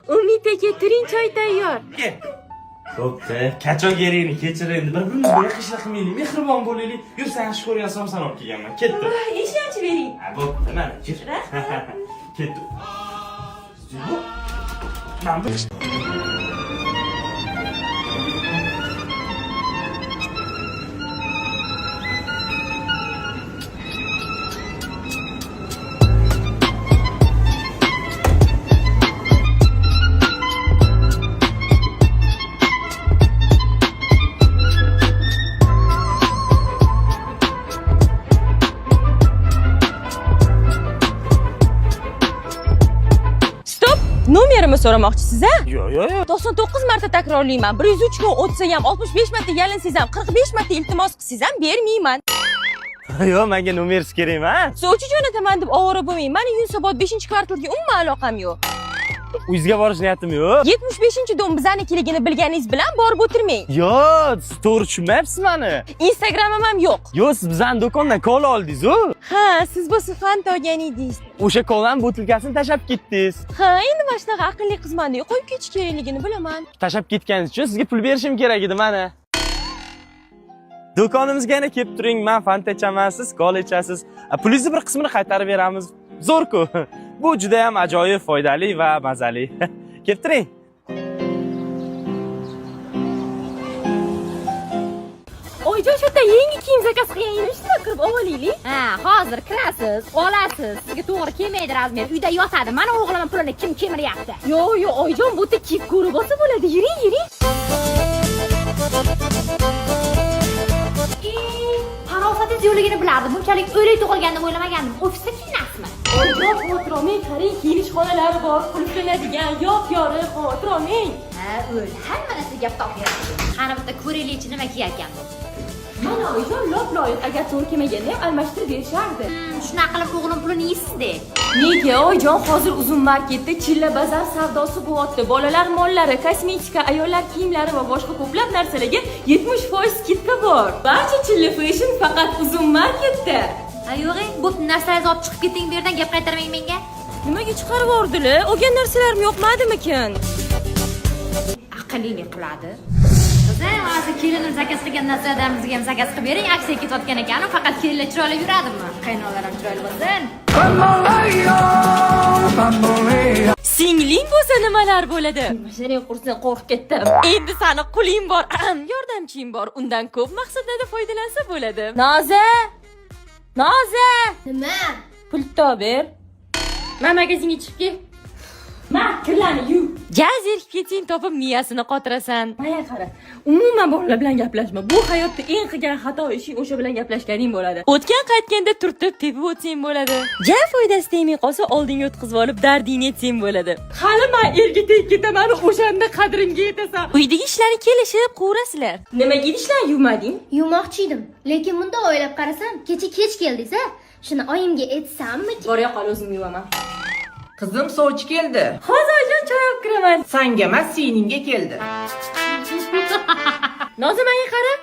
Umid aka, turing, choy tayyor. Bo'pti. Qachon kerakini kechir endi. Bir-birimizga yaqinlik qilmaylik, mehribon bo'laylik. Yur, sen yaxshi ko'rgan somsani olib kelganman. Ketdi. Eshikni ochib bering. Ha, bo'pti, mana, yur. Rahmat. Ketdi. Bu. Mana bu. Стоп! Nomerimni so'ramoqchisiz a? Yo'q, yo'q, yo'q. 99 marta takrorlayman. 103 kun o'tsa ham, 65 marta yalinsangiz ham, 45 marta iltimos qilsangiz ham bermayman. Yo'q, menga nomersiz kerak emas. Sovchi jo'nataman deb ovora bo'lmang. Mani Yunusobod 5-kvartalga umuman aloqam yo'q. Uyingizga borish niyatim yo'q. 75-dom bizanikiligini bilganingiz bilan borib o'tirmang. Yo'q, siz to'g'ri tushunmayapsiz mani. Instagramim ham yo'q. Yo'q, siz bizani do'kondan kola oldingiz-u. Ha, siz bo'lsa Fanta olgan edingiz. O'sha kolani butilkasini tashlab ketdingiz. Ha, endi mana shunaqa aqlli qizman deya qo'yib ketish kerakligini bilaman. Tashlab ketganingiz uchun sizga pul berishim kerak edi mana. Do'konimizga yana kelib turing, men Fanta ichaman, siz kola ichasiz. Pulingizni bir qismini qaytarib beramiz. Zo'r-ku. Bu juda ham ajoyib, foydali va mazali. Kelib turing. Oyijon, shu yerdan yangi kiyim заказ qilgan edimmi? Kirib olaylik. Ha, hozir kirasiz, olasiz. Sizga to'g'ri kelmaydi размер. Uyda yotadi. Mana o'g'limning pulini kim kemiryapti? Yo'q, yo'q, oyijon, bu yerda kiyib ko'rib olsa bo'ladi. Yuring, yuring. Farosatingiz yo'qligini bilardim. Bunchalik o'lik tug'ilgan deb o'ylamagandim. Ofisda kiyinasizmi? Oyijon, xavotir olmang, qarang, kiyinish xonalari bor, qulflanadigan, yop-yorug', xavotir olmang. Ha, o'l. Hamma narsa gap topyapti. Qani bitta ko'raylikchi nima kiyarkan. Mana oyijon, lop-loyiq, agar to'g'ri kelmaganda ham almashtirib berishardi. Shunaqa qilib o'g'lim pulini yeysiz-da. Nega oyijon, hozir Uzum marketda chilla bazar savdosi bo'lyapti. Bolalar mollari, kosmetika, ayollar kiyimlari va boshqa ko'plab narsalarga 70% скидка bor. Barcha chilla fashion faqat Uzum marketda. Ha, yo'q, bo'pti, narsalarni olib chiqib keting bu yerdan, gap qaytarmang menga. Nimaga chiqarib yubordilar? Olgan narsalarim yoqmadimikin? Aqlli qiladi. Qizim, hozir kelinim заказ qilgan narsalardan bizga ham заказ qilib bering. Aksiya ketayotgan ekan, faqat kelinlar chiroyli yuradimi? Qaynonalar ham chiroyli bo'lsin. Singling bo'lsa nimalar bo'ladi? Mashinang qursin, qo'rqib ketdim. Endi sani quling bor, yordamching bor. Undan ko'p maqsadlarda foydalansa bo'ladi. Noza! Noza! Nima? Pul top ber. Man magazinga chiqib kel. Ma, kirlarni yuv. Gaz erikib ketsang topib miyasini qotirasan. Maya qara. Umuman bolalar bilan gaplashma. Bu hayotda eng qilgan xato ishing o'sha bilan gaplashganing bo'ladi. O'tgan qaytganda turtib tepib o'tsang bo'ladi. Ja foydasi tegmay qolsa oldinga o'tkazib olib dardingni aytsang bo'ladi. Hali man erga tegib ketaman, o'shanda qadrimga yetasan. Uydagi ishlarni kelishib qurasizlar. Nimaga idishlarni yuvmading? Yuvmoqchi edim, lekin bunda o'ylab qarasam, kecha kech keldingiz a? Shuni oyimga aytsammi? Bor yoqol o'zim yuvaman. Qizim, sovchi keldi. Hozir oyijon choy olib kiraman. Sanga emas, siningga keldi. Noza, menga qara.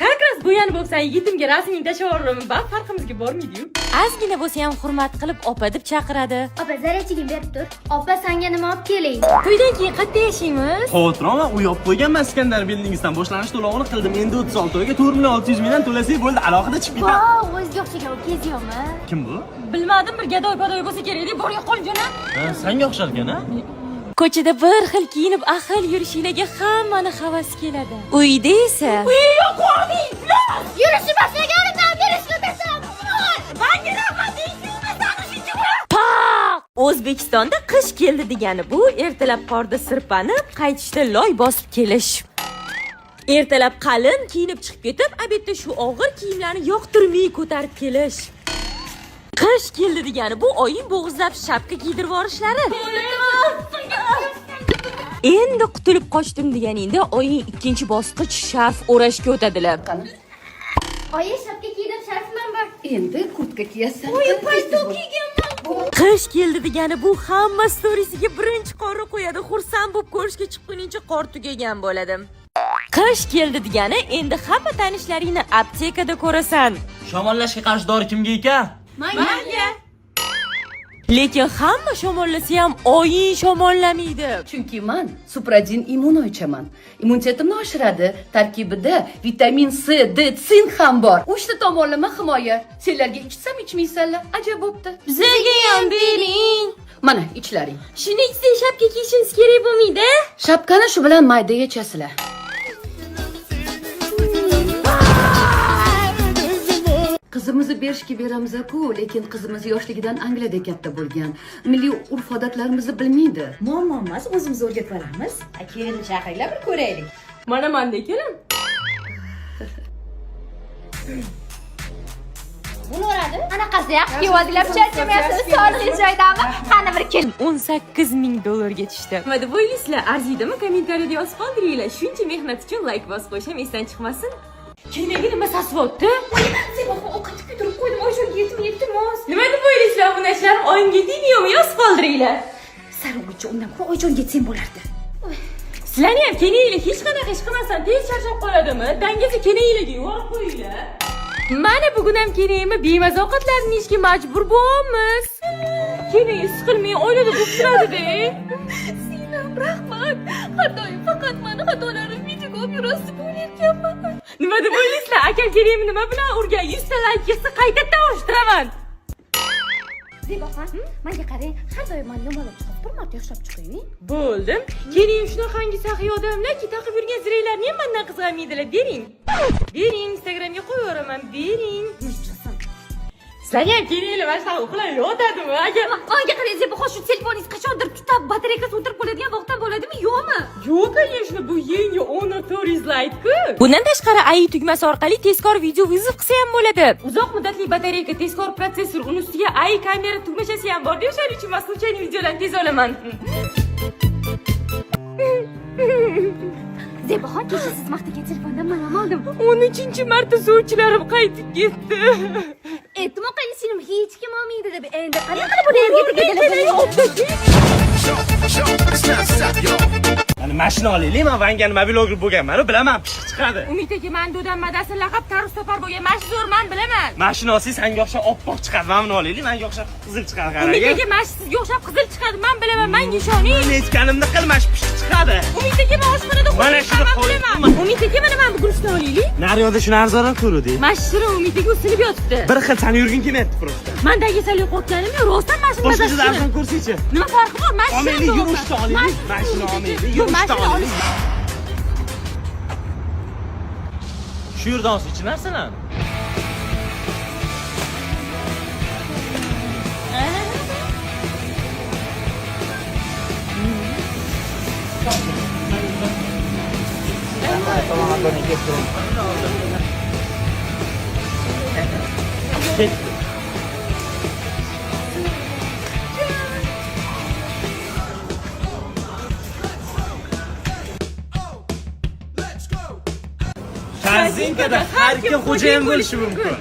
Как раз bo'yanib bo'lsan, yigitimga rasming tashlab yuboraman. Ba, farqimizga bormaydi-yu. Ozgina bo'lsa ham hurmat qilib opa deb chaqiradi. Opa, зарядчик ingni berib tur. Opa, sanga nima olib kelay? To'ydan keyin qayerda yashaymiz? Xavotir olma, u yopib qo'yganman Iskandar Buildingsdan boshlanish to'lovini qildim. Endi 36 oyga 4 million 600 mingdan to'lasak bo'ldi, alohida chiqib ketadi. Vau, o'ziga o'xshagan ukangiz yo'qmi? Kim bu? Bilmadim, bir gadoy padoy bo'lsa kerak deb bor yo'qol jo'na. Ha, sanga o'xshar ekan, a? Ko'chada bir xil kiyinib ahil yurishinglarga hammani havasi keladi. Uyda esa Yurishni boshlaganimdan beri shu desam. Paq! O'zbekistonda qish keldi degani bu ertalab qorda sirpanib, qaytishda loy bosib kelish. Ertalab qalin kiyinib chiqib ketib, обед da shu og'ir kiyimlarni yoqtirmay ko'tarib kelish. Qish keldi degani bu oying bo'g'izlab shapka kiydirib yuborishlari. Endi qutulib qochdim deganingda oying ikkinchi bosqich sharf o'rashga o'tadilar. Oyi, shapka kiydim, sharfim ham bor. Endi kurtka kiyasan. Oyi, palto kiyganman. Qish keldi degani bu hamma storiesiga birinchi qorni qo'yadi, xursand bo'lib ko'rishga chiqquningcha qor tugagan bo'ladi. Qish keldi degani endi hamma tanishlaringni aptekada ko'rasan. Shamollashga qarshi dori kimga ekan? Manga. Lekin hamma shamollasa ham oying shamollamaydi. Chunki man Supradin Immuno ichaman. Immunitetimni oshiradi. Tarkibida vitamin C, D, sink ham bor. Uchta tomonlama himoya. Senlarga ichsam ichmaysanlar. Ajab bo'pti. Bizga ham bering. Mana ichlaring. Shuni ichsang shapka kiyishimiz kerak bo'lmaydi. Shapkani shu bilan mayda yechasizlar. Qizimizni berishga beramiz-ku, lekin qizimiz yoshligidan Angliyada katta bo'lgan. Milliy urf-odatlarimizni bilmaydi. Muammo emas, o'zimiz o'rgatib olamiz. Kelinni chaqiringlar, bir ko'raylik. Mana manda kelin. Bo'laveradi. Anaqasi yaxshi kiyib charchamayapsiz, sog'lig'ingiz joyidami? Qani bir kelin. 18 ming dollarga tushdi. Nima deb o'ylaysizlar? Arzidimi? Kommentariyada yozib qoldiringlar. Shuncha mehnat uchun layk bosib qo'yish ham esdan chiqmasin. Keynagi nima sasvyapti? Zebaxon ovqat kuydirib qo'ydim, oyjonga yetmay iltimos. Nima deb o'ylaysizlar? Obunachilarim oyimga tegmaymi? Yozib qoldiringlar. Sarug'icha undan ko'ra oyjonga yetsang bo'lardi. Sizlarni ham keniylar hech qanaqa ish qilmasdan tez charchab qoladimi? Dangasa keniylarga yuborib qo'yinglar. Mana bugun ham keniyimni bemaza ovqatlarni yeyishga majbur bo'lamiz. Kenayi siqilmay oilada bo'lib turadi-da. Singlim, rahmat. Har doim faqat mani xatolarim videoga olib yurasiz deb o'ylayotganman. Nima deb o'ylaysizlar? Akam keniyimni nima bilan urgan? 100 ta layk yig'sa qaytadan urishtiraman. Zebaxon, menga qarang, har doim meni yomonlab chiqasiz, bir marta yaxshilab chiqing. Bo'ldim. Keling shunaqangi saxiy odamlarki, taqib yurgan ziranglarni ham mendan qizg'anmaydilar. Bering. Bering, Instagramga qo'yaveraman. Bering. Sizlarga ham kelinglar, mana shunaqa uxlab yotadimi? Agar Menga qarang, Zebaxon, shu telefoningiz qachondir tutab, batareykasi o'tirib qoladigan vaqtdan bo'ladimi, yo'qmi? Yo'q, конечно, bu yangi Honor 4 Lite-ku. Bundan tashqari AI tugmasi orqali tezkor video вызов qilsa ham bo'ladi. Uzoq muddatli batareyka, tezkor protsessor, uni ustiga AI kamera tugmachasi ham bor. O'shaning uchun men случайно videolarni tez olaman. Zebaxon, kecha siz maqtagan telefondan man ham oldim. 13-marta sovchilarim qaytib ketdi. Aytdim qayni singlim hech kim olmaydi deb. Endi qanaqa qilib buni erga tegadilar? Mana mashina olaylik, man Vangani mobilograf bo'lganman, bilaman, pishiq chiqadi. Umid aka, man dodam madasi laqab tarvuz topar bo'lgan. Mana shu zo'r, man bilaman. Mashina olsangiz sanga o'xshab oppoq chiqadi, mana buni olaylik, manga o'xshab qizil chiqadi, Umid qarang. aka, mana shu sizga o'xshab qizil chiqadi, man bilaman, manga ishoning. Men aytganimni qil, mana shu pishiq chiqadi. Umid aka, men oshxonada Mana qo'yib shuni man qo'y. bilaman. Umid aka, mana mana bu guruchni olaylik. Naryoqda shuni arzonroq ko'ruvdik. Mana shu shirin Umid aka, u sinib yotibdi. Bir xil sani yurging kelmayapti просто. Mandagi sal yo'qotganim yo'q, rostdan mana shuni Boshqa mazasi joyda shirin. arzon ko'rsangchi. Nima farqi bor? Mana shu Olmaylik, yurishni olaylik. Mashina olmaylik, yurishni olaylik. Shu yerdan olsangchi narsalarni. Ketdi. Korzinkada har kim xo'jayin bo'lishi mumkin.